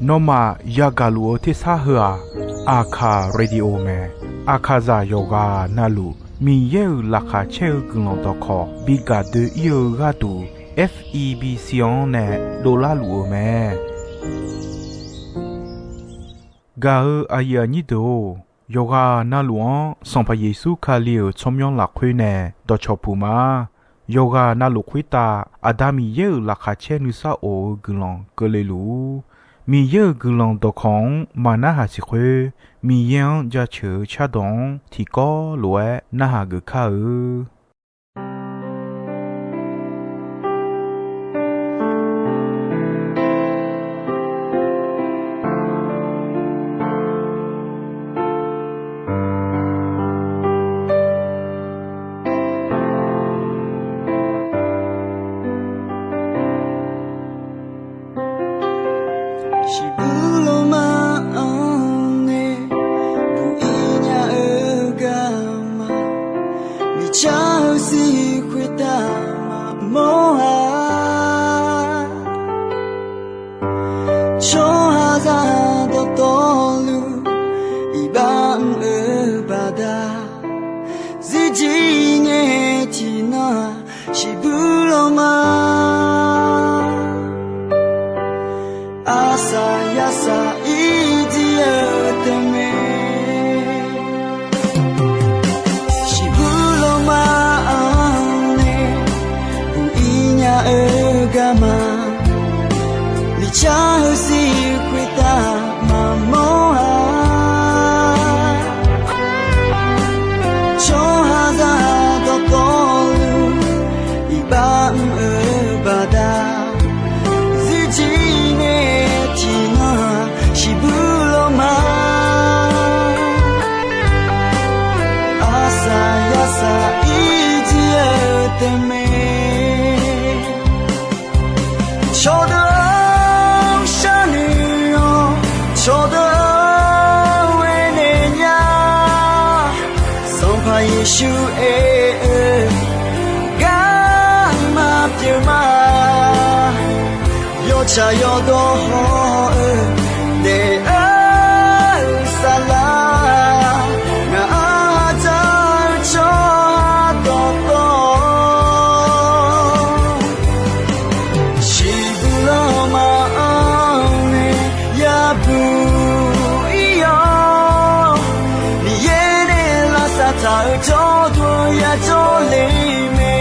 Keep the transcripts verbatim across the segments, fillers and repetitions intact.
Nawmaf yagaq luf-eu tersar heu-aq, Aqkaq Radio mae. Aqkaqzaq yawqghaq navluf Miqyaer-euq laqkhaq caer-eu guiqlanq dawqkawq bi gaq doe-ir-eu gharduq, F E B C-anr nae dovlar luf-eu mae. Gaq-eu aqyuif aqnyir deuq-or, yawqghaq navluf-anr Sanqpaq Yeqsur Kali-euq tsawrmyanr lafkhoer nae dawqcawq puq ma. Yawqghaq navluf khoertav Aqda Miqyaer-euq laqkhaq caer nuisar of-eu guiqlanq keuvle luf-ur. Miqyaer-euq guiqlanq dawqkawq-anr maqnarhaq siq khoer, Miqyaer-anr jaceuq-eu cardawq-anr tiqkawv lof-aer narhaq geuf kar-eu. Shiqbuq lawma-anr nae buq-ir nya-eu garma, miqcar-eu sir khoertav maqmawr-a. Tsawrhaqzaq dawqtawvluf iqbax mr-eu baqda, zirjir ngae tiqnan-aq shiqbuq lawma. Arsaq yarsaq irjir-eu teumq mae. Shiqbuq lawma-anr nae buq-ir nya-eu garma, miqcar-eu sir khoertav maqmawr-a. Tsawrhaqzaq dawqtawvluf iqbax mr-eu baqda, zirjir ngae tiqnan-aq shiqbuq lawma. Arsaq yarsaq irjir-eu teumq mae. Cawqdeuq-anr sharnoeq-awr, cawqdeuq-anr aernaeq nya. Sanqpaq Yeqsur aer-eu garma pyeuf ma. Yawtsaq yawdawr haw-eu daef-eu saflar, ngaq-anr dzaq-eu tsawrhaq dawqtawv, shiqbuq lawma-anr nae yabuq ir-awr, Miqyaer nae lavsav taq-eu jawrduq yajawr le mae.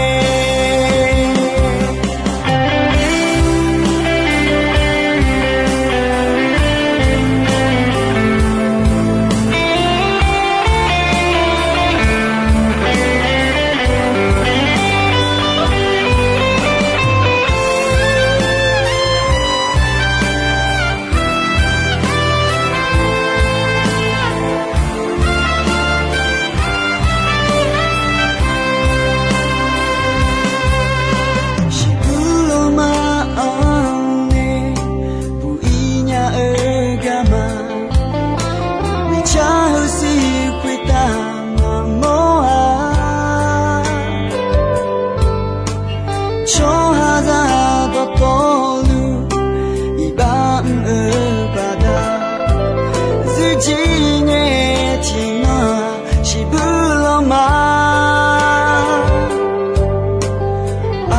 Shiqbuq lawma-anr nae buq-ir nya-eu garma, miqcar-eu sir khoertav maqmawr-a. Tsawrhaqzaq dawqtawvluf iqbax mr-eu baqda, zirjir ngae tiqnan-aq shiqbuq lawma.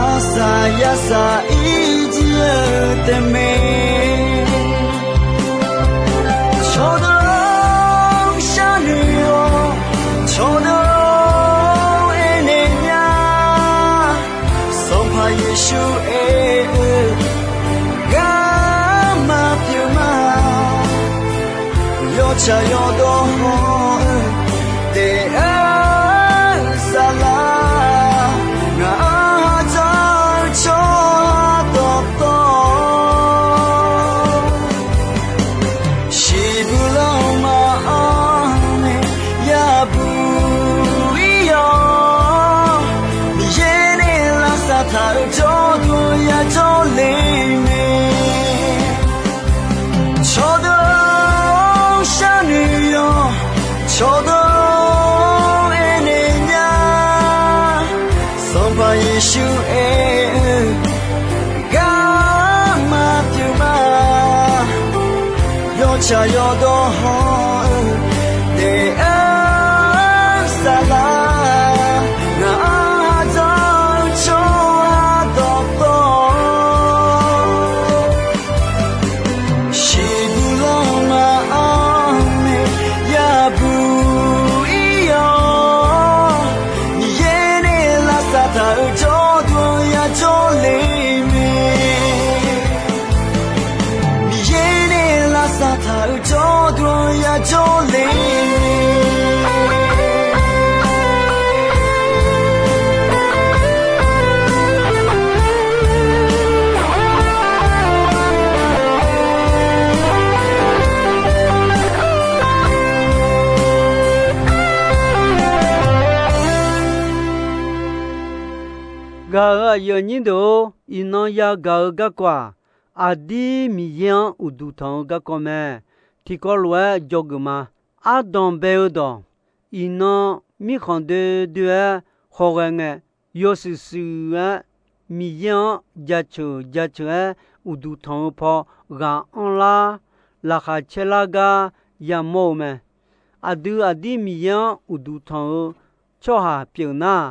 Arsaq yarsaq irjir-eu teumq mae. Cawqdeuq-anr sharnoeq-awr, cawqdeuq-anr aernaeq nya. Sanqpaq Yeqsur aer-eu garma pyeuf ma. Yawtsaq yawdawr haw-eu daef-eu saflar, ngaq-anr dzaq-eu tsawrhaq dawqtawv, shiqbuq lawma-anr nae yabuq ir-awr, Miqyaer nae lavsav taq-eu jawrduq yajawr le mae. Cawqdeuq-anr sharnoeq-awr, Tsaq yawdawr hawr-eu daef-aer saflar, ngaq-anr ardawr-eu tsawrhaq dawqtawv, shiqbuq lanma-anr nae yabuq ir-awr, Miqyaer nae lavsav taq-euq jawrduq-anr yajawr le mae. Miqyaer nae lavsav taq-euq jawrduq-anr yajawr le mae. Gaq-euq aqyuif aqnyir deuq-or, iqnan yagaq-eu garkawv-aq, aqdir Miqyaer-anr uqduq tanq-eu garkawv mae. Tiqkawv lof-aer dzawgeuf ma. Ardanq bae-eu dawq, iqnan mirkhanq doe doe-aer hawghae ngae, yawshuif shuif-aer Miqyaer-anr jaceuq jaceuq-aer uqduq tanq-eu paw ghaq anrlar, laqkhaq caerlar gar yamawr-eu mae. Aqdui aqdir Miqyaer-anr uqduq tanq-eu tsawrhaq pyeuf nar,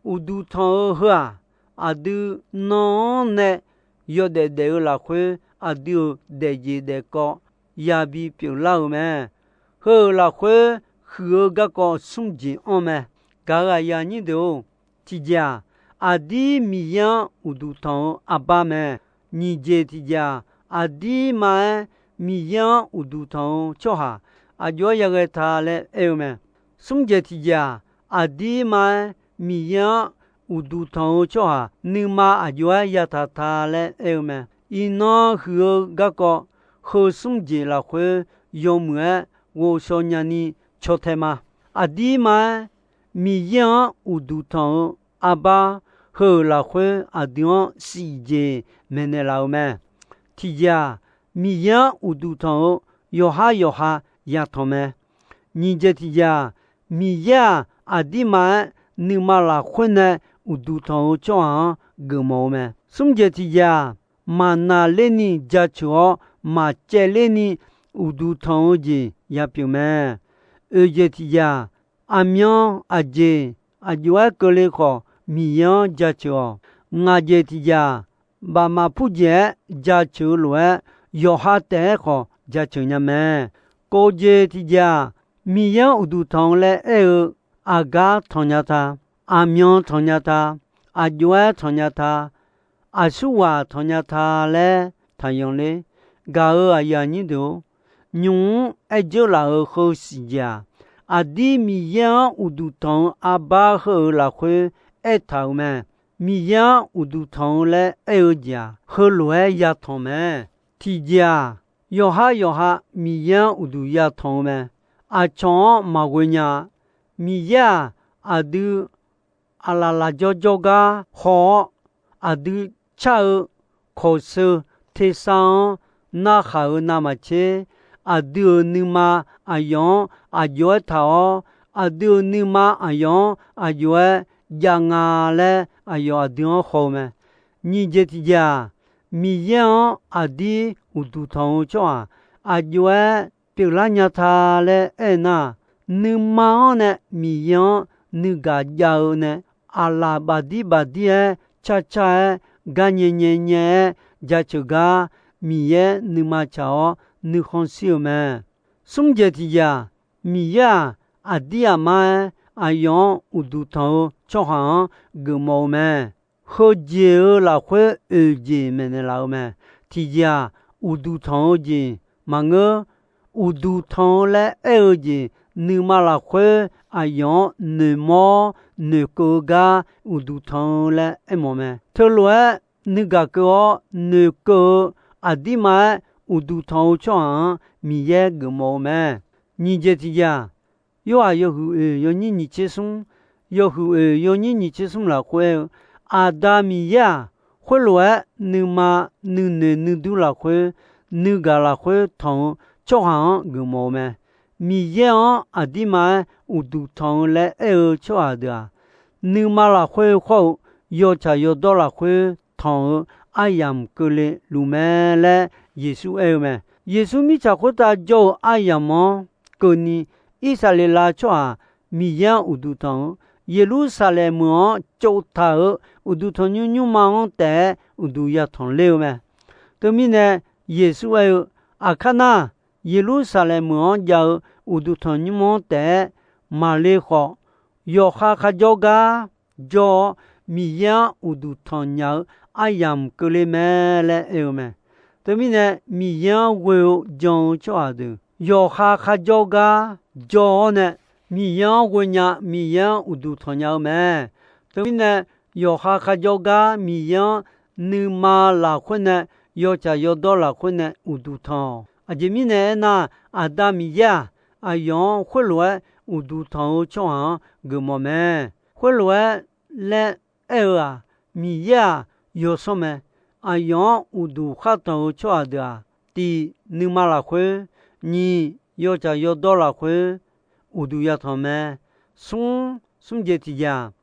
uqduq tanq-eu heu-aq, aqdui nan-anr nae yawdaef daef-eu lafkhoer aqdui-euq daefjeq daefkawv yabi pyeuflar-euq mae. Heu-euq lafkhoer huiq-eu garkawv smr jeq anr mae. Gaq-euq aqyuif aqnyir deuq-or, tiqjeq-aq, aqdir Miqyaer-anr uqduq tanq-eu arbar mae. Nyiq jeq tiqjeq-aq, aqdirma-aer Miqyaer-anr uqduq tanq-eu tsawrhaq aqjox-aer yaghae ta laer aer-eu mae. Smr jeq tiqjeq-aq, aqdirma-aer Miqyaer-anr uqduq tanq-eu tsawrhaq nuima aqjox-aer yataq ta laer aer-eu mae. Iqnan huiq-eu garkawv heu smr jeq lafkhoer yawmuiq-aer ghovshaw nyani caw tae ma. Aqdirma-aer Miqyaer-anr uqduq tanq-eu arbar heu-euq lafkhoer aqdui-anr siq jeq maeqnaeq laf-euq mae. Tiqjeq-aq, Miqyaer-anr uqduq tanq-eu yawqhar yawqha yatanq mae. Nyiq jeq tiqjeq-aq, Miqyaer-aq aqdirma-aer nuima lafkhoer nae uqduq tanq-eu tsawrhaq-anr geufmawf-eu mae. Smr jeq tiqjeq-aq, maqnaq lerni jaceuq-awr maqcaev lerni uqduq tanq-eu jeq yapyeuf mae. Oeq jeq tiqjeq-aq, aqmyan aqjeq aqjox-aer keuvle khawf Miqyaer-anr jaceuq-awq. Ngaq jeq tiqjeq-aq, bafmaf purjeq-aer jaceuq-eu lof-aer yawqha taef-aer khawf jaceuq nya mae. Kov jeq tiqjeq-aq, Miqyaer-anr uqduq tanq-eu laer aer-eu aqgar tanqnya ta, aqmyan tanqnya ta, aqjox-aer tanqnya ta, aqsurghaq tanqnya ta laer taqyanq ler. Gaq-euq aqyuif aqnyir deuq-or, nymq-mr aer dzeurlaf-euq heu siqjeq-aq, aqdir Miqyaer-anr uqduq tanq-eu arbar heu-euq lafkhoer aertaq-euq mae. Miqyaer-anr uqduq tanq-eu laer aer-eu jeq-aq, heulof-aer yatanq mae. Tiqjeq-aq, yawqhar yawqha Miqyaer-anr uqduq yatanq-eu mae. Aqcawq-anr maqghoe nya-a. Miqyaer-aq, aqdui aqlaf lafjawr jawrgar haw-awr, aqdui car-eu kawqsheu tersar-anr narhaq-euq navmaqtser, aqdui-euq nuima aqyawf-anr aqjox-aer taq-awr, aqdui-euq nuima aqyawf-anr aqjox-aer jav nga laer aqyawf aqdui-anr haw-eu mae. Nyiq jeq tiqjeq-aq, Miqyaer-anr aqdir uqduq tanq-eu tsawrhaq aqjox-aer pyeuflar nya ta laer aernar, nuima-anr nae Miqyaer-anr nuigaq jav-eu nae, aqlaf bafdir bafdir-aer carcar-aer garnyae nyae nyae-aer jaceuq gar Miqyaer nuima tsaq-awr nuikhanr shir-eu mae. Smr jeq tiqjeq-aq, Miqyaer-aq, aqdir aqmar-aer aqyawf-anr uqduq tanq-eu tsawrhaq-anr geufmawf-eu mae. Heujeq-euq lafkhoer oeq jeq maeqnaeq laf-eu mae. Tiqjeq-aq, uqduq tanq-eu jeq maqngeur. Uqduq tanq-eu laer aer-eu jeq, nuima lafkhoer aqyawf-anr noeqmawr-awr noeqkeuv-eu gar uqduq tanq-eu laer aermawf mae. Teulof-aer nuigaq keuv-awr noeqkeuv-eu aqdirma-aer uqduq tanq-eu tsawrhaq-anr Miqyaer geufmawf-eu mae. Nyiq jeq tiqjeq-aq, Yorhaq yawhuiq oeq yawnyir nyiq tser smr, yawhuiq oeq yawnyir nyiq tser smr lafkhoer aer-eu, Aqda Miqyaer-aq, khoerlof-aer nuima nuinoeq nuidur lafkhoer, nuigaq lafkhoer tanq-eu tsawrhaq-anr geufmawf-eu mae. Miqyaer-anr aqdirma-aer uqduq tanq-eu laer aer-eu tsawrhaq deuq-aq, nuima lafkhoer khawr-eu yawtsaq yawdawr lafkhoer tanq-eu aryamq keuvle luf mae laer Yeqsur aer-eu mae. Yeqsur mirtsaq khoertav jawr-eu aryamq-anr keuvni, Irsaqleqlav tsawrhaq Miqyaer-anr uqduq tanq-eu, Yeqlursaqlaeq meuq-anr tsovtaq-euq uqduq tanqnymr nymrma-anr taef-aer uqduq yatanq ler-eu mae. Teumirnae, Yeqsur aer-eu, Aqkar nar, Yeqlursaqlaeq meuq-anr jav-eu uqduq tanqnymr-anr taef-aer maqle khawf, yawqha kharjawr gar jawr-awr, Miqyaer-anr uqduq tanq nya-eu aryamq keuvle mae laer aer-eu mae. Teumirnae, Miqyaer-anr ghoe-eu jan-eu tsawrhaq deuq yawqha kharjawr gar jawr-awr nae, Miqyaer-anr ghoe nya, Miqyaer-anr uqduq tanq nya-eu mae. Teumirnae, yawqha kharjawr gar Miqyaer-anr nuima lafkhoer nae, yawtsaq yawdawr lafkhoer nae uqduq tanq-awq. Aqjeq mirnae aernar, Aqda Miqyaer-aq, aqyawf-anr khoerlof-aer uqduq tanq-eu tsawrhaq-anr geufmawf mae. Khoerlof-aer laer aer-eu-aq, Miqyaer-aq, yawsanr mae. Aqyawf-anr uqduq khartanq-eu tsawrhaq deuq-aq, tiq, nuima lafkhoer, nyiq, yawtsaq yawdawr lafkhoer uqduq yatanq mae. Smr, smr jeq tiqjeq-aq,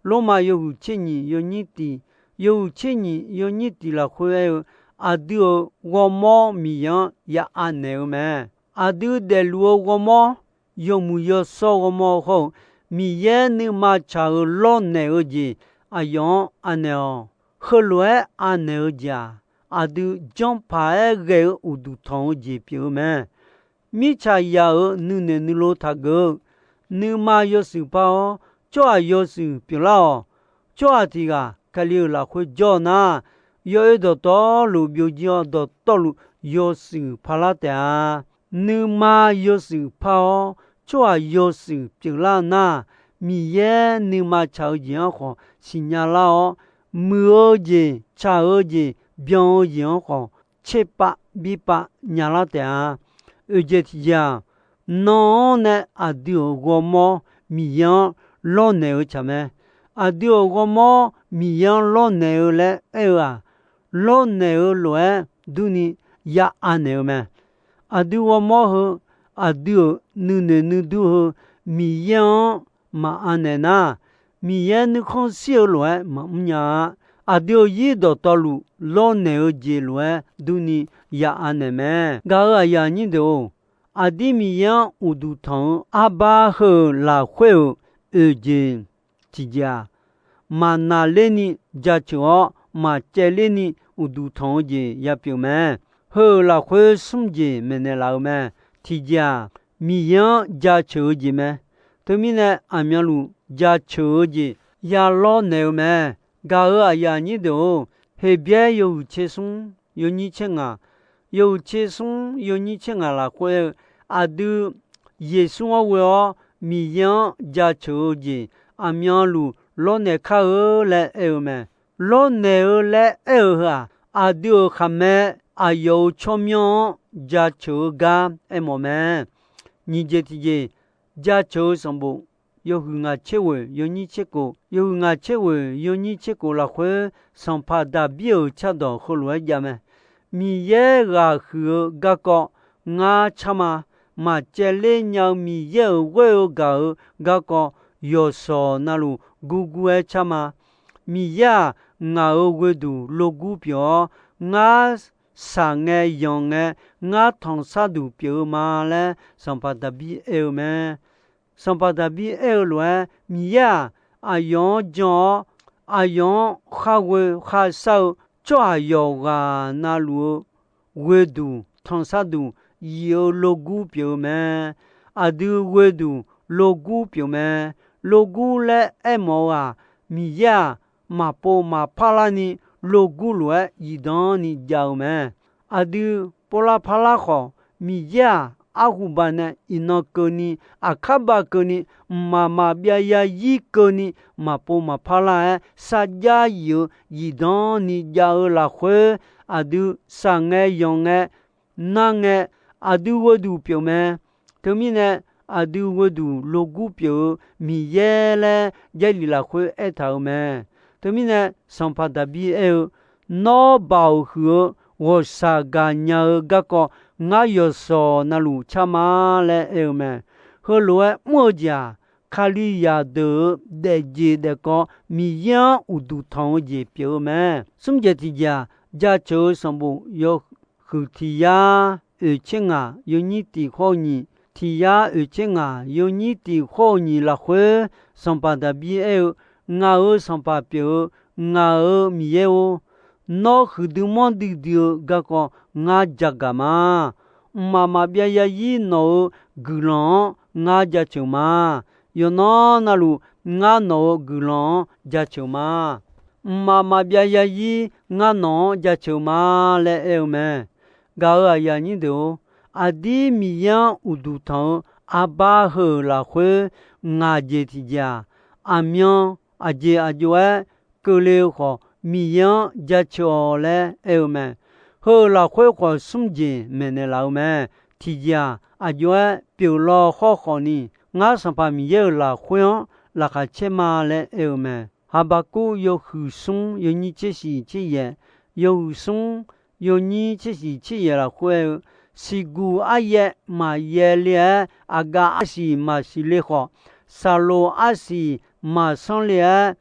Lormav yawhuiq tser nyiq yawnyir tiq, yawhuiq tser nyiq yawnyir tiq lafkhoer aer-eu, aqdui-euq ghawrmawr Miqyaer-anr ya anaeq-eu mae. Aqdui daefluf-eu ghawrmawr, yawmuiq yawshawr ghawrmawr hawr-eu, Miqyaer nuima tsaq-euq lawrnaeq-eu jeq aqyawf-anr anaeq-awq. Heulof-aer anaeq-eu jeq-aq, aqdui janrpaq-aer ghae-eu uqduq tanq-eu jeq pyeuf-eu mae. Mirtsaqzaq-euq nuinoeq nuilov taqgeuf-eu, nuima yawshuif par-awr, tsawrhaq yawshuif pyeuflar-awq. Tsawrhaq tiq ghaq Kali-euq lafkhoer jawr nar, yawoer dawqtawvluf byovjir-awr, dawqtawvluf yawshuif parlar taef-a. Nuima yawshuif par-awr, tsawrhaq yawshuif pyeuflar nar, Miqyaer nuima tsaq-eu jeq-anr khawf siqnya lar-awr, muiq-eu jeq, tsaq-eu jeq, byan-eu jeq-anr khawf tserpav birpav nyalar taef-a. Oeqjeq tiqjeq-aq, nan-anr nae aqdui-euq ghawrmawr Miqyaer-anr lawrnaeq-eu tsaq mae. Aqdui-euq ghawrmawr Miqyaer-anr lawrnaeq-eu laer aer-eu-aq, lawrnaeq-eu lof-aer durni ya anaeq-eu mae. Aqdui ghawrmawr heu, aqdui-euq nuinoeq nuidur heu, Miqyaer-anr maqanaeq nar, Miqyaer nuikhanr shir-eu lof-aer maqmr nya-a. Aqdui-euq zir dawqtawvluf lawrnaeq-eu jeq lof-aer durni ya anaeq mae. Gaq-euq aqyuif aqnyir deuq-or, aqdir Miqyaer-anr uqduq tanq-eu arbar heu-euq lafkhoer-euq oeqjeq tiqjeq-aq, maqnaqlerni jaceuq-awr, maqcaevlerni uqduq tanq-eu jeq yapyeuf mae. Heu-euq lafkhoer smr jeq maeqnaeq laf-eu mae. Tiqjeq-aq, Miqyaer-anr jaceuq-eu jeq mae. Teumirnae, aqmyanluf jaceuq-eu jeq ya lawrnaeq-eu mae. Gaq-euq aqyuif aqnyir deuq-or, Heqbyaer yawhuiq tser smr yawnyir tser ngaq, yawhuiq tser smr yawnyir tser ngaq lafkhoer-eu, aqdui Yeqsur-anr ghoe-awr Miqyaer-anr jaceuq-eu jeq aqmyanluf lawrnaeq kar-eu laer aer-eu mae. Lawrnaeq-eu laer aer-eu heu-aq, aqdui-euq khaqmae aqyawf-euq tsawrmyanr-anr jaceuq-eu gar aermawf mae. Nyiq jeq tiqjeq, jaceuq-eu sanqbof yawhuiq ngaq tser ghoeq yawnyir tser kof, yawhuiq ngaq tser ghoeq yawnyir tser kof lafkhoer, sanqpaq Daqbir-euq cardawq heulof-aer jav mae. Miqyaer ghaq huiq-eu garkawv ngar car ma. Maqcaevler nya-eu Miqyaer-euq ghoer-eu gaq-eu garkawv yawqshawq navluf gurgur-aer car ma. Miqyaer-aq, ngaq-euq ghoeduq logur pyeuf-awr, ngar shaq ngae yanq ngae, ngar tanqsar duq pyeuf-eu ma laer sanqpaq Daqbir aer-eu mae. Sanqpaq Daqbir aer-eu lof-aer, Miqyaer-aq, aqyawf-anr jan-awr, aqyawf-anr khar ghoe khar shar-eu tsawrhaq yawqghaq navluf-eu ghoeduq tanqsar duq yif-eu logur pyeuf-eu mae. Aqdui ghoeduq logur pyeuf mae. Logur laer aermawf-eu-aq, Miqyaer-aq, maqpov maqpar larni logur lof-aer zifdan ni jav-eu mae. Aqdui povlar parlar khawf, Miqyaer-aq, arhuba nae iqnan keuvni, aqkar ba keuvni, mqmaq maqbyav zarzir keuvni, maqpov maqpar lar-aer sarjax yif-eu zifdan ni jav-eu lafkhoer, aqdui shaq ngae yanq ngae, nar ngae, aqdui ghoeduq pyeuf mae. Teumirnae, aqdui ghoeduq logur pyeuf-eu Miqyaer laer Jarlif lafkhoer aertaq-euq mae. Teumirnae, sanqpaq Daqbir aer-eu, Nawr baoq huiq-eu ghawqshaq gaqnya-eu garkawv ngar yawqshawq navluf car ma laer aer-eu mae. Heulof-aer mr-eu jeq-aq, Kalizaq deuq-euq daefjeq daefkawv Miqyaer-anr uqduq tanq-eu jeq pyeuf-eu mae. Smr jeq tiqjeq-aq, jaceuq-eu sanqbof yawhuiq tiq yar oeqtser ngaq yawnyir tiq khawr-eu nyiq, tiq yar oeqtser ngaq yawnyir tiq khawr-eu nyiq lafkhoer, Sanqpaq Daqbir aer-eu, Ngaq-euq Sanqpaq pyeuf-eu, ngaq-euq Miqyaer-or, nawr huiqdui manrdui dui-eu garkawv ngar jagaq ma. Mqmaq maqbyav yazir nawq-euq guiqlanq-anr ngar jaceuq ma. Yawqnan navluf, ngar nawq-euq guiqlanq-anr jaceuq ma. Mqmaq maqbyav yazir ngar nawq-anr jaceuq ma laer aer-eu mae. Gaq-euq aqyuif aqnyir deuq-or, aqdir Miqyaer-anr uqduq tanq-eu arbar heu-euq lafkhoer ngaq jeq tiqjeq-aq, aqmyan aqjeq aqjox-aer keuvle-eu khawf, Miqyaer-anr jaceuq-awq laer aer-eu mae. Heu-euq lafkhoer khawf, smr jeq maeqnaeq laf-eu mae. Tiqjeq-aq, aqjox-aer pyeuflar hawrkhawf ni, ngar Sanqpaq Miqyaer-euq lafkhoer-anr laqkhaq caer ma laer aer-eu mae. Haqbaqkuv yawhuiq smr yawnyir tser shiq tser yaeq, yawhuiq smr yawnyir tser shiq tser yaeq lafkhoer aer-eu, siqguq aryaev maqyaev le-aer, aqgaf arsiq maqsiq le khawf, saqloq arsiq maqsanr le-aer,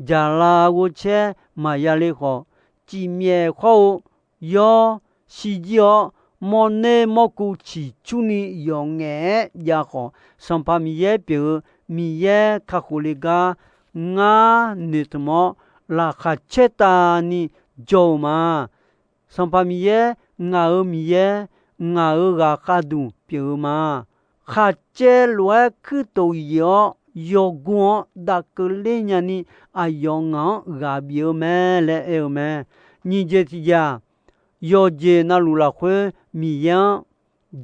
jaqlav ghovcaer maqya le khawf, cifmyaef khawr-eu yawr shirjir-awr, mawrner mawrkuv ciqcurni yawf ngaef-aer jav khawf, Sanqpaq Miqyaer pyeuf-eu Miqyaer kakhof le gar ngar noeqtmq-awr, laqkhaq caertavni jawr-eu ma. Sanqpaq Miqyaer, ngaq-euq Miqyaer, ngaq-euq ghaqkhav duq pyeuf-eu ma. Khaqcaev lof-aer kuirtof yaef-awr, yawgur-anr dav keuvler nyani, aqyawf ngaq-anr ghaq bif-eu mae laer aer-eu mae. Nyiq jeq tiqjeq-aq, yawqjeq navluf lafkhoer Miqyaer-anr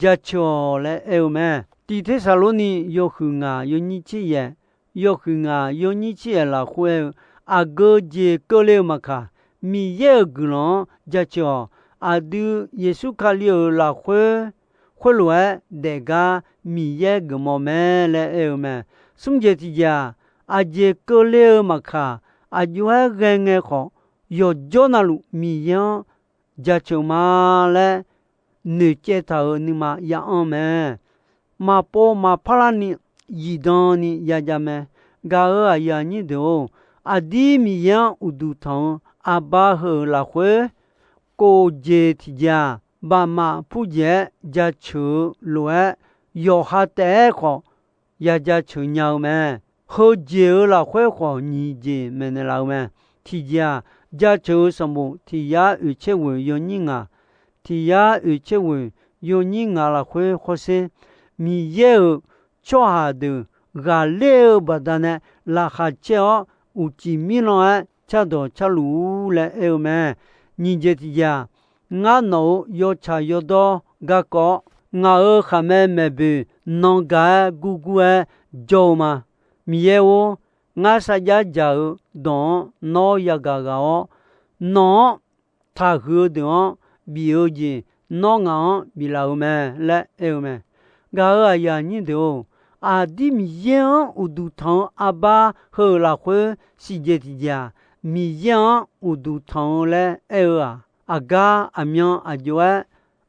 jaceuq-awq laer aer-eu mae. Tiq Tersaqlorni yawhuiq ngaq yawnyir tser yaeq, yawhuiq ngaq yawnyir tser yaeq lafkhoer aer-eu, aqgeu jeq keuvle-eu maqkaq, Miqyaer-euq guiqlanq-anr jaceuq-awq. Aqdui Yeqsur Kali-euq lafkhoer khoerlof-aer daefgar Miqyaer geufmawf mae laer aer-eu mae. Smr jeq tiqjeq-aq, aqjeq keuvle-eu maqkaq, aqjox-aer ghae ngae khawf, yawqjawr navluf Miqyaer-anr jaceuq ma laer noeqcaev taq-euq nuima ya anr mae. Maqpov maqpar larni zifdan ni yajav mae. Gaq-euq aqyuif aqnyir deuq-or, aqdir Miqyaer-anr uqduq tanq-eu arbar heu-euq lafkhoer, kof jeq tiqjeq-aq, baqmaf purjeq-aer jaceuq-eu lof-aer, yawqha taef-aer khawf ya jaceuq nya-eu mae. Heujeq-euq lafkhoer khawf nyiq jeq maeqnaeq laf-eu mae. Tiqjeq-aq, jaceuq-eu sanqbof tiq yar oeq tser ghoeq yawnyir ngaq, tiq yar oeq tser ghoeq yawnyir ngaq lafkhoer hawsher, Miqyaer-euq tsawrhaq deuq ghaqler-eu baqdanae laqkhaq caer-awr, uqcif mirlan-aer cardawq carluf-ur laer aer-eu mae. Nyiq jeq tiqjeq-aq, ngar nawq-euq yawtsaq yawdawr garkawv-awr, ngaq-euq khaqmae maeqboeq nan gaq-aer gurgur-aer jawr-eu ma. Miqyaer-or, ngar sarjax dzaq-eu dawq-anr nawr yagaq ghaq-awr, nawq-anr taqhuiq-eu deuq-anr bif-eu jeq nawr ngaq-anr biflaf-eu mae laer aer-eu mae. Gaq-euq aqyuif aqnyir deuq-or, aqdir Miqyaer-anr uqduq tanq-eu arbar heu-euq lafkhoer siqjeq tiqjeq-aq, Miqyaer-anr uqduq tanq-eu laer aer-eu-aq, aqgar aqmyan aqjox-aer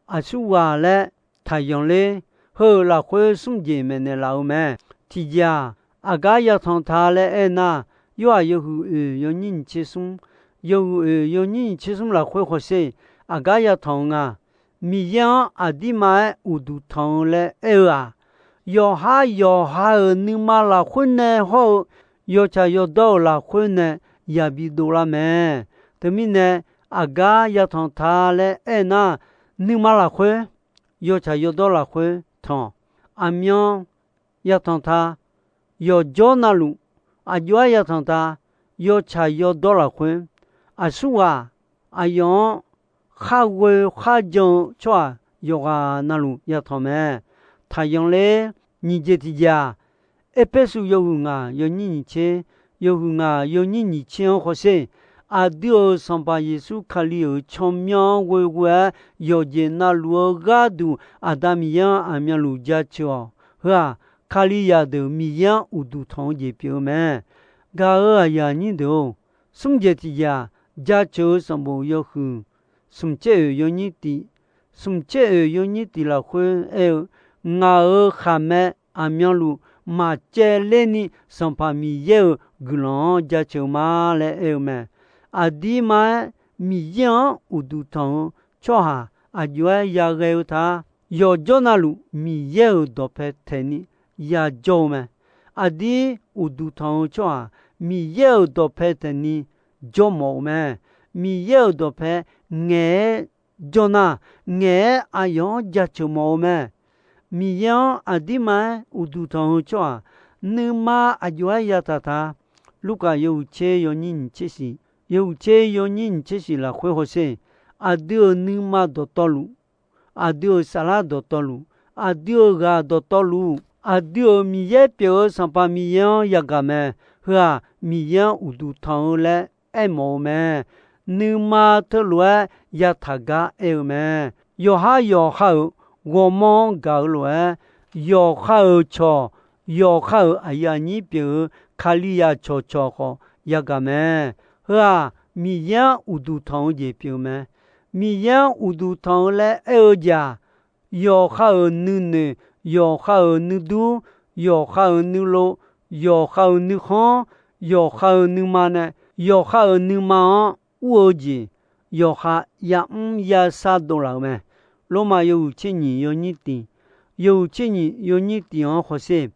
aqsurghaq laer taqyanq ler. Heu-euq lafkhoer smr jeq maeqnaeq laf-eu mae. Tiqjeq-aq, aqgar yatanq ta laer aernar, Yorhaq yawhuiq oeq yawnyir nyiq tser smr, yawhuiq oeq yawnyir nyiq tser smr lafkhoer hawsher, aqgar yatanq-eu nga. Miqyaer-anr aqdirma-aer uqduq tanq-eu laer aer-eu-aq, yawqha yawqha-euq nuima lafkhoer nae hawr-eu yawtsaq yawdawr-euq lafkhoer nae yabi dovlar mae. Teumirnae, aqgar yatanq ta laer aernar, nuima lafkhoer, yawtsaq yawdawr lafkhoer tanq, aqmyan yatanq ta, yawqjawr navluf aqjox-aer yatanq ta, yawtsaq yawdawr lafkhoer, aqsurghaq aqyawf-anr khar ghoe khar jan-eu tsawrhaq yawqghaq navluf yatanq mae. Taqyanq ler. Nyiq jeq tiqjeq-aq, Erpersu yawhuiq ngaq yawnyir nyiq tser, yawhuiq ngaq yawnyir nyiq tser-anr hawsher, aqdui-euq Sanqpaq Yeqsur Kali-euq tsawrmyanr-anr ghoeghoe-aer yawqjeq navluf-eu gharduq Aqda Miqyaer-anr aqmyanluf jaceuq-awq. Heu-aq, Kalizaq deuq Miqyaer-anr uqduq tanq-eu jeq pyeuf-eu mae. Gaq-euq aqyuif aqnyir deuq-or, smr jeq tiqjeq-aq, jaceuq-eu sanqbof yawhuiq smq caer oeq yawnyir tif, smq caer oeq yawnyir tif lafkhoer aer-eu, ngaq-euq khaqmae aqmyanluf maqcaevler ni Sanqpaq Miqyaer-euq guiqlanq-anr jaceuq ma laer aer-eu mae. Aqdirma-aer Miqyaer-anr uqduq tanq-eu tsawrhaq aqjox-aer yaghae-eu ta. Yawqjawr navluf Miqyaer-euq dawqpae taeqni yajawr-eu mae. Aqdir uqduq tanq-eu tsawrhaq Miqyaer-euq dawqpae taeqni jawrmawf-eu mae. Miqyaer-euq dawqpae ngaeq-aer jawr nar, ngaeq-aer aqyawf-anr jaceuq mawf-eu mae. Miqyaer-anr aqdirma-aer uqduq tanq-eu tsawrhaq nuima aqjox-aer yataq ta. Lurkaf yawhuiq tser yawnyir nyiq tser shif, yawhuiq tser yawnyir nyiq tser shif lafkhoer hawsher, aqdui-euq nuima dawqtawvluf, aqdui-euq saflar dawqtawvluf, aqdui-euq ghaq dawqtawvluf, aqdui-euq Miqyaer pyeuf-eu Sanqpaq Miqyaer-anr yagaq mae. Heu-aq, Miqyaer-anr uqduq tanq-eu laer aermawf-eu mae. Nuima teulof-aer yataq gar aer-eu mae. Yawqhar yawqha-euq ghawrmawr-anr gaq-eu lof-aer, yawqha-euq cawq, yawqha-euq aqyuif aqnyir pyeuf-eu Kalizaq cawqcawq khawf yagaq mae. Heu-aq, Miqyaer-anr uqduq tanq-eu jeq pyeuf-eu mae. Miqyaer-anr uqduq tanq-eu laer aer-eu jeq-aq, yawqha-euq nuinoeq, yawqha-euq nuidur, yawqha-euq nuilov, yawqha-euq nuikhanr, yawqha-euq nuima nae, yawqha-euq nuima-anr ur-eu jeq, yawqha yamr yashar dovlaf-eu mae. Lormav yawhuiq tser nyiq yawnyir tiq, yawhuiq tser nyiq yawnyir tiq-anr hawsher,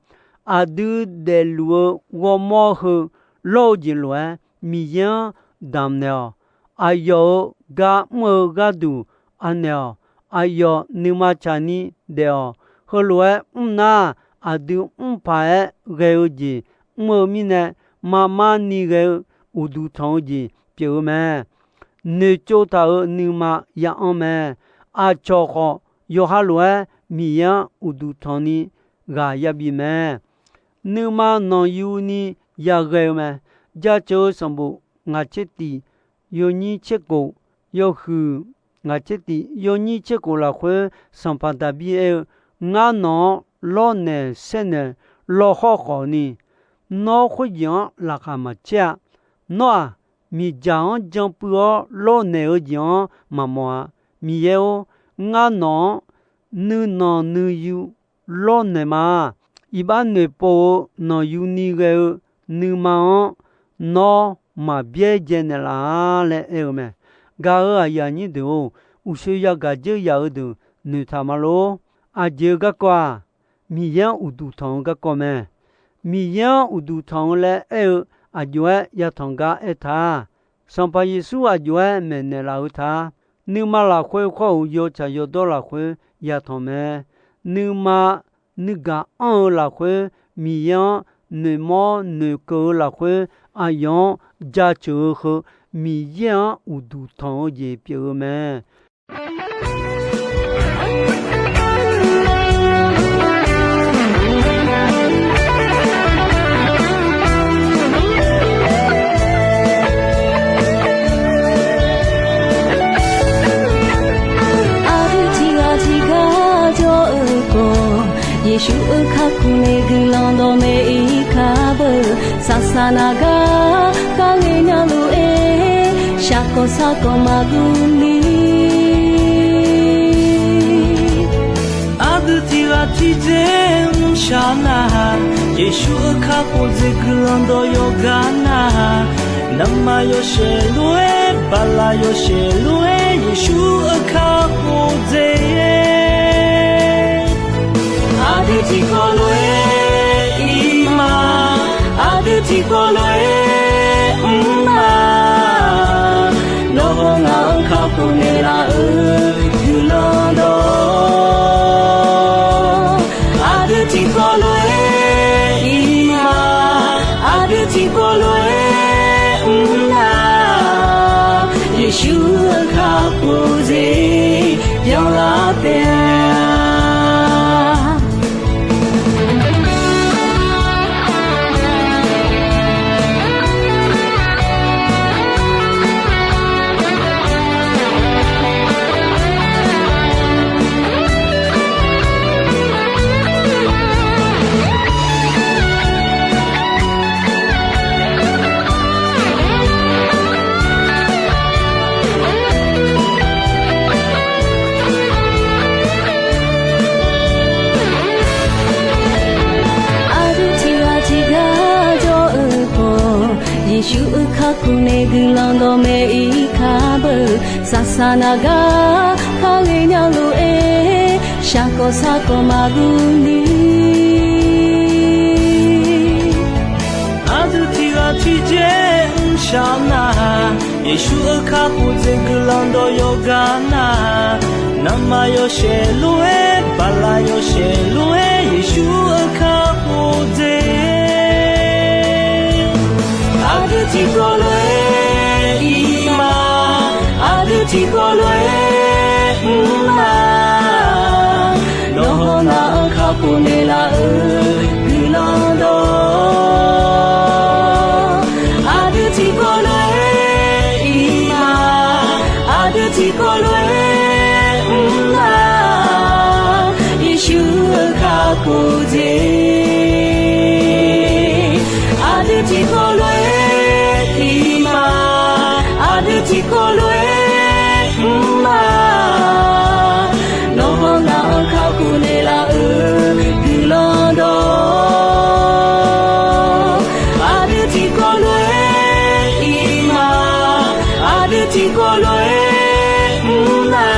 aqdui daefluf-eu ghawrmawr heu lawr-eu jeq lof-aer Miqyaer-anr damqnaeq-awq. Aqyawf-euq gar mr-eu gharduq anaeq-awq. Aqyawf nuima tsaqni daef-awq. Heulof-aer mr nar, aqdui mr paq-aer ghae-eu jeq mr-eu mirnae, marmar ni ghae-eu uqduq tanq-eu jeq pyeuf-eu mae. Noeqtsov taq-euq nuima ya anr mae. Aqcawq khawf, yawqha lof-aer Miqyaer-anr uqduq tanq ni ghaq yabif mae. Nuima nanqyuni yaghae-eu mae. Jaceuq-eu sanqbof ngaq tser tiq, yawnyir tser kof, yawhuiq ngaq tser tiq, yawnyir tser kof lafkhoer, sanqpaq Daqbir aer-eu, Ngar nawq-anr lawrnaeq saernaeq lawkhawr khawf ni, nawr khoerjeq-anr laqkhaq maqcaer-a. Nawr-aq, miqdzaq-anr janpuiv-awr lawrnaeq-eu jeq-anr maqmawf-a. Miqyaer-or, ngar nawq-anr nuinanq nuiyu lawrnaeq ma. Iqbax noeqpov-eu nanqyuni ghae-eu nuima-anr nawr maqbyaerdzae naeqlaf-a laer aer-eu mae. Gaq-euq aqyuif aqnyir deuq-or, uqshoe yagaq dzeur yaq-eu deuq noeqtaq ma lor. Aqjeq-eu garkawv-aq, Miqyaer-anr uqduq tanq-eu garkawv mae. Miqyaer-anr uqduq tanq-eu laer aer-eu aqjox-aer yatanq gar aer ta. Sanqpaq Yeqsur aqjox-aer maeqnaeq laf-eu ta. Nuima lafkhoer khawr-euq yawtsaq yawdawr lafkhoer yatanq mae. Nuima nuigaq anr-eu lafkhoer, Miqyaer-anr noeqmawr noeqkeuv-eu lafkhoer, aqyawf-anr jaceuq-eu heu, Miqyaer-anr uqduq tanq-eu jeq pyeuf-eu mae. Aqdui tiqghaq tiqgar jawr-eu khawf, Yeqsur-euq kakhof nae guiqlanq dawqmaeq-ir kar beu. Saqsaq naq gar kar ngaeq nya lof-aer, shaqkawq saqkawq maqguv ni. Aqdui tiqghaq tiqdzer mrshaq nar-aq, Yeqsur-euq kakhof dzaeq guiqlanq dawq yawqgar nar-aq, navmaqyawshaef lof-aer, baqlaq yawshaef lof-aer, Yeqsur-euq kakhof dzaeq-aer. Aqdui tiqkawv lof-aer ir ma, aqdui tiqkawv lof-aer mr ma. Nawr-aq ngaq-euq kakhof naeqlaf-eu guiqlanq dawq. Aqdui tiqkawv lof-aer ir ma, aqdui tiqkawv lof-aer mr nar, Yeqsur-euq kakhof dzaeq byanlar taef-a. Yeqsur-euq kakhof nae guiqlanq dawqmaeq-ir kar beu, saqsaq naq gar kar ghae nya lof-aer, shaqkawv sarkawv maqguv ni. Aqdui tiq ghaq tiq dzae mrshaq nar, Yeqsur-euq kakhof dzaeq guiqlanq dawq yawqgar nar, naqma yawshaef lof-aer, bala yawshaef lof-aer, Yeqsur-euq kakhof dzaeq. Aqdui tiqkawv lof-aer ir ma, aqdui tiqkawv lof-aer mr ma. Nawr hawnar-anr kakhof naeqlaf-euq guiqlanq dawq, aqdui tiqkawv lof-aer ir ma, aqdui tiqkawv lof-aer mr ma. Yeqsur-euq kakhof dzaeq. Aqdui tiqkawv lof-aer ir ma, aqdui tiqkawv lof-aer mr ma. Nawr hawnar-anr kakhof naeqlaf-euq guiqlanq dawq, aqdui tiqkawv lof-aer ir ma, aqdui tiqkawv lof-aer mr ma.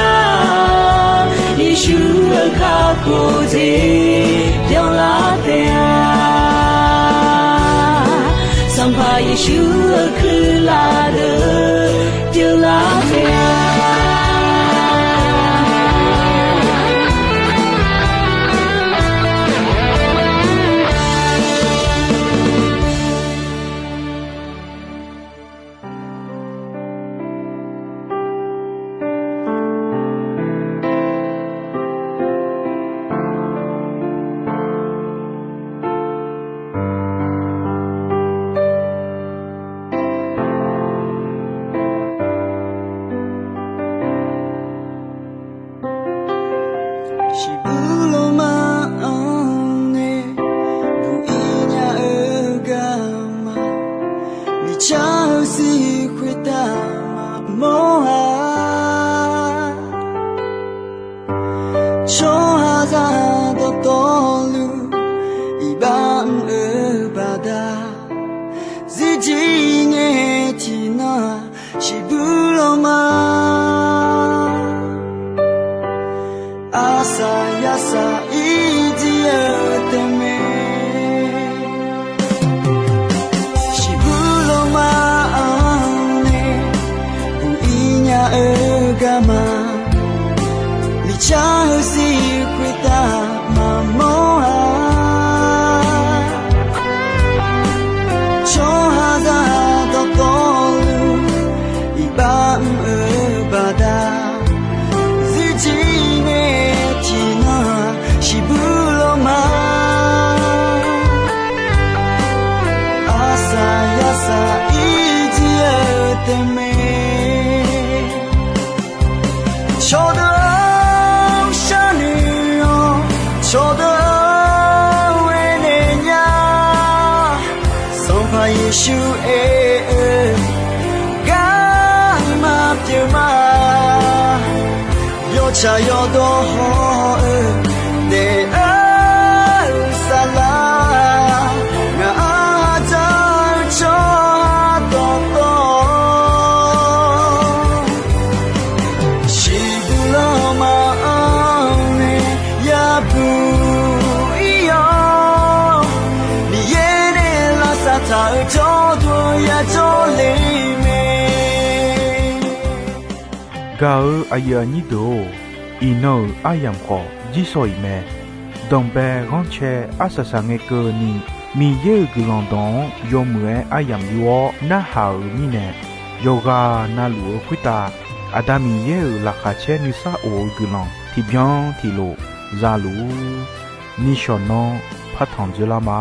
Yeqsur-euq kakhof dzaeq byanlar taef-a. Sanqpaq Yeqsur-euq kuirlaf deuq pyeuflar taef-a. Shiqbuir lawrma-anr nae buq-ir nya-eu garma, miqcar-eu sir khoertav maqmawr-a. Tsawrhaqzaq dawqtawvluf iqbax mr-eu baqda, zirjir ngae tiqnan-aq, shiqbuir lawrma, arsaq yarsaq ir jir-eu taef mae. Shiqbuir lawrma-anr nae buq-ir nya-eu garma, miqcar-eu sir khoertav maqmawr-a. Tsawrhaqzaq dawqtawvluf iqbax mr-eu baqda, zirjir ngae tiqnan-aq, shiqbuir lawrma, arsaq yarsaq ir jir-eu taef mae. Cawqdeuq-anr sharnoeq-awr, cawqdeuq-anr aernaeq nya. Sanqpaq Yeqsur aer-eu garma pyeuf ma. Yawtsaq yawdawr haw-eu daef-eu saflar, ngaq-anr dzar-eu tsawrhaq dawqtawv, shiqbuir lawrma-anr nae yabuq-ir-awr, Miqyaer nae lavsav taq-euq jawrduq-anr ya jawrle mae. Gaq-eu aqyuif aqnyir deuq-or, iqnan-euq aryamq khawf jirsawq iq mae. Danqbae ghanrcae arsaq saq ngae keuvni, Miqyaer-euq guiqlanq dawq-anr yawmuiq-aer aryamq yur-awr narhaq-euq mirnae, yawqghaq navluf-eu khoertav Aqda Miqyaer-euq laqkhaq caer nuisar of-eu guiqlanq tiqbyan tiqlof za luf-ur. Nishawq nanr partanq dzoerlar ma.